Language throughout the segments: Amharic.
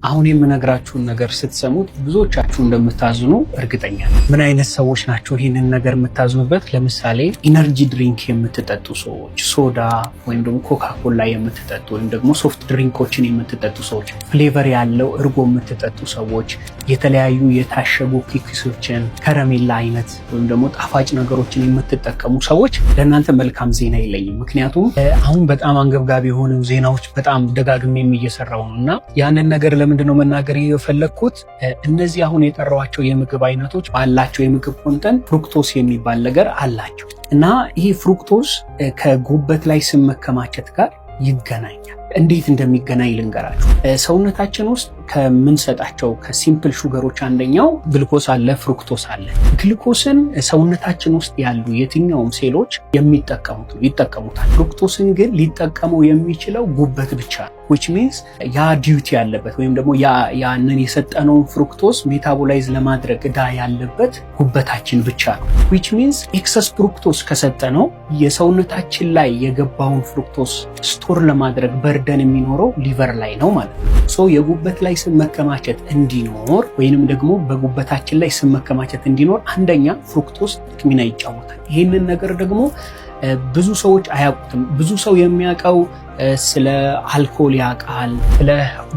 አሁን የምነግራችሁን ነገር ስትሰሙት ብዙዎቻችሁ እንደምታዝኑ እርግጠኛ ነኝ። ምን አይነት ሰዎች ናቸው ይህንን ነገር የምታዝኑበት? ለምሳሌ energy drink የምትጠጡ ሰዎች፣ ሶዳ ወይም ደግሞ ኮካኮላ የምትጠጡ ወይም ደግሞ soft drink ኦችን የምትጠጡ ሰዎች፣ flavor ያለው እርጎ የምትጠጡ ሰዎች፣ የተለያዩ የታሸጉ cookies ኦችን፣ ከረሜላ አይነት ወይም ደግሞ ጣፋጭ ነገሮችን የምትጠቀሙ ሰዎች ለእናንተ መልካም ዜና የለኝም። ምክንያቱም አሁን በጣም አንገብጋቢ የሆኑ ዜናዎች በጣም ደጋግሜም እየሰራው ነው እና ያንን ነገር ለምንድነው መናገር የፈለግኩት? እነዚህ አሁን የጠራኋቸው የምግብ አይነቶች ባላቸው የምግብ content fructose የሚባል ነገር አላቸው እና ይሄ fructose ከጉበት ላይ ስብ መከማቸት ጋር ይገናኛል። እንዴት እንደሚገናኝ ልንገራችሁ። ሰውነታችን ውስጥ ከምንሰጣቸው ከ simple sugar ኦች አንደኛው ግልኮስ አለ፣ fructose አለ። ግልኮስን ሰውነታችን ውስጥ ያሉ የትኛውም ሴሎች የሚጠቀሙት ይጠቀሙታል። Fructose ን ግን ሊጠቀመው የሚችለው ጉበት ብቻ ነው። Which means ያ duty ያለበት ወይም ደግሞ ያንን የሰጠነውን fructose metabolize ለማድረግ እዳ ያለበት ጉበታችን ብቻ ነው። Which means excess fructose ከሰጠነው የሰውነታችን ላይ የገባውን fructose store ለማድረግ burden የሚኖረው liver ላይ ነው ማለት ነው። So የጉበት ላይ ስብ መከማቸት እንዲኖር ወይንም ደግሞ በጉበታችን ላይ ስብ መከማቸት እንዲኖር አንደኛ fructose ሚና ይጫወታል። ይህንን ነገር ደግሞ ብዙ ሰዎች አያውቁትም። ብዙ ሰው የሚያውቀው ስለ አልኮል ያውቃል፣ ስለ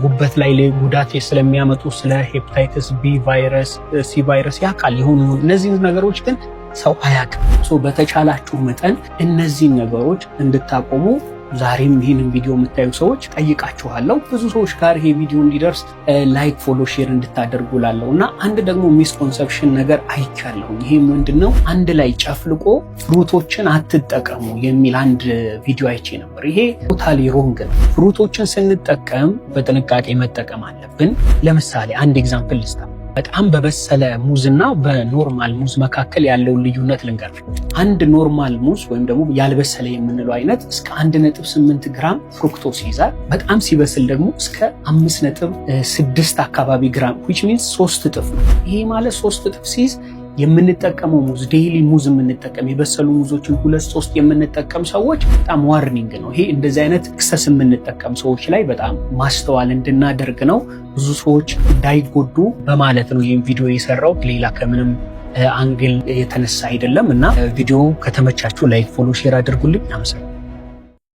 ጉበት ላይ ጉዳት ስለሚያመጡ ስለ hepatitis B virus፣ C virus ያውቃል። የሆኑ እነዚህ ነገሮች ግን ሰው አያውቅም። So በተቻላችሁ መጠን እነዚህን ነገሮች እንድታቆሙ ዛሬም ይህንን ቪዲዮ የምታዩ ሰዎች ጠይቃችኋለሁ። ብዙ ሰዎች ጋር ይሄ ቪዲዮ እንዲደርስ like፣ follow፣ share እንድታደርጉ ላለው እና አንድ ደግሞ misconception ነገር አይቻለሁ። ይሄ ምንድን ነው? አንድ ላይ ጨፍልቆ fruit ኦችን አትጠቀሙ የሚል አንድ ቪዲዮ አይቼ ነበር። ይሄ totally wrong ነው። Fruit ኦችን ስንጠቀም በጥንቃቄ መጠቀም አለብን። ለምሳሌ አንድ example ልስጣ። በጣም በበሰለ ሙዝና በ normal ሙዝ መካከል ያለውን ልዩነት ልንገር። አንድ normal ሙዝ ወይም ደግሞ ያልበሰለ የምንለው አይነት እስከ 1.8 ግራም fructose ይይዛል። በጣም ሲበስል ደግሞ እስከ 5.6 አካባቢ ግራም፣ which means 3 እጥፍ ነው። ይሄ ማለት 3 እጥፍ ሲይዝ የምንጠቀመው ሙዝ፣ daily ሙዝ የምንጠቀም፣ የበሰሉ ሙዞችን ሁለት ሶስት የምንጠቀም ሰዎች በጣም warning ነው። ይሄ እንደዚህ አይነት excess የምንጠቀም ሰዎች ላይ በጣም ማስተዋል እንድናደርግ ነው። ብዙ ሰዎች እንዳይጎዱ በማለት ነው ይህን ቪዲዮ የሰራው። ሌላ ከምንም angle የተነሳ አይደለም እና ቪዲዮ ከተመቻችሁ like፣ follow፣ share አድርጉልኝ። አመሰግናለሁ።